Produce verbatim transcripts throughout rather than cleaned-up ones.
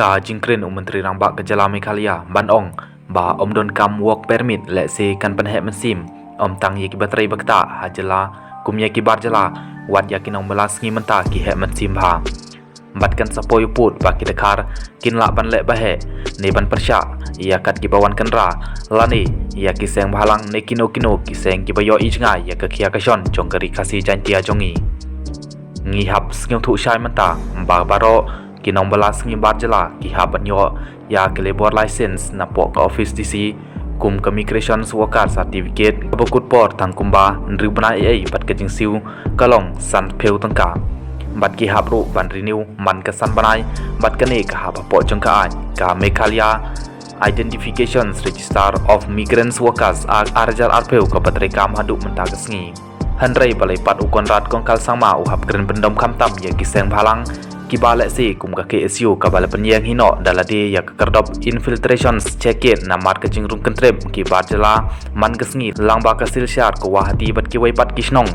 Ka jingkren u Myntri Rangbah ka jylla Meghalaya ban ong ba ym donkam work permit lehse kan pynheh mynsiem ym tang ïa kiba trei ba ktah ha jylla kum ïa ki bar jylla, wat ïa ki nongbylla sngi mynta ki heh mynsiem bha. Bad kan sa poi u pud ba ki dkhar kin lah ban leh ba heh ne ban pyrshah ïa kat kiba wan kynra lane ïa ki seng bhalang ne kino kino ki seng kiba ïohi jngai ïa ka khia ka shon jong ka Ri Khasi Jaiñtia jong ngi. Ngi hap sngewthuh shai mynta ba baroh ki nongbylla sngi bar jylla ki hap ban ïoh ïa ka labour license napoh ka office D C kum ka migration worker certificate kaba kut por tang kumba hynriew bnai ei ei bad ka jingsiew ka long sanphew tyngka. Bad ki hap ruh ban renew man ka san bnai bad kane ka hap hapoh jong ka aiñ ka Meghalaya Identification Register of Migrants Workers Act ar hajar arphew kaba treikam haduh mynta ka sngi. Hynrei balei pat u Conrad Kongkal Sangma u hap kren pyndom khamtam ïa ki seng bhalang kiba lehse kum ka K S U kaba la pynïeng hi noh da lade ïa ka kyrdop infiltration check gate namar ka jingrung kyntrep ki bar jylla man ka sngi lang ba ka Silchar, ka Guwahati bad kiwei pat ki shnong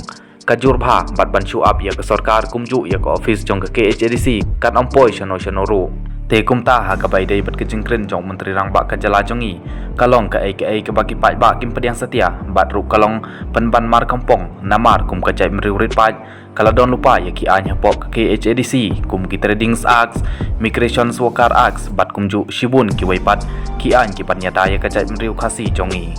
ka jur bha bad ban shu ap ïa ka sorkar kumjuh ïa ka office jong ka K H A D C kan ym poi shano shano ruh. Te kumta ha kaba ïadei bad ka jingkren jong u Myntri Rangbah ka jylla jong ngi ka long kaei kaei kaba ki paidbah kim pdiang satia bad ruh ka long pynban markampong namar kum ka jaitbynriew rit paid ka la don lypa ïa ki aiñ hapoh ka K H A D C kum ki Trading Act, Migration Worker Act bad kumjuh shibun kiwei pat ki aiñ ki ban ïada ïa ka jaitbynriew Khasi jong ngi.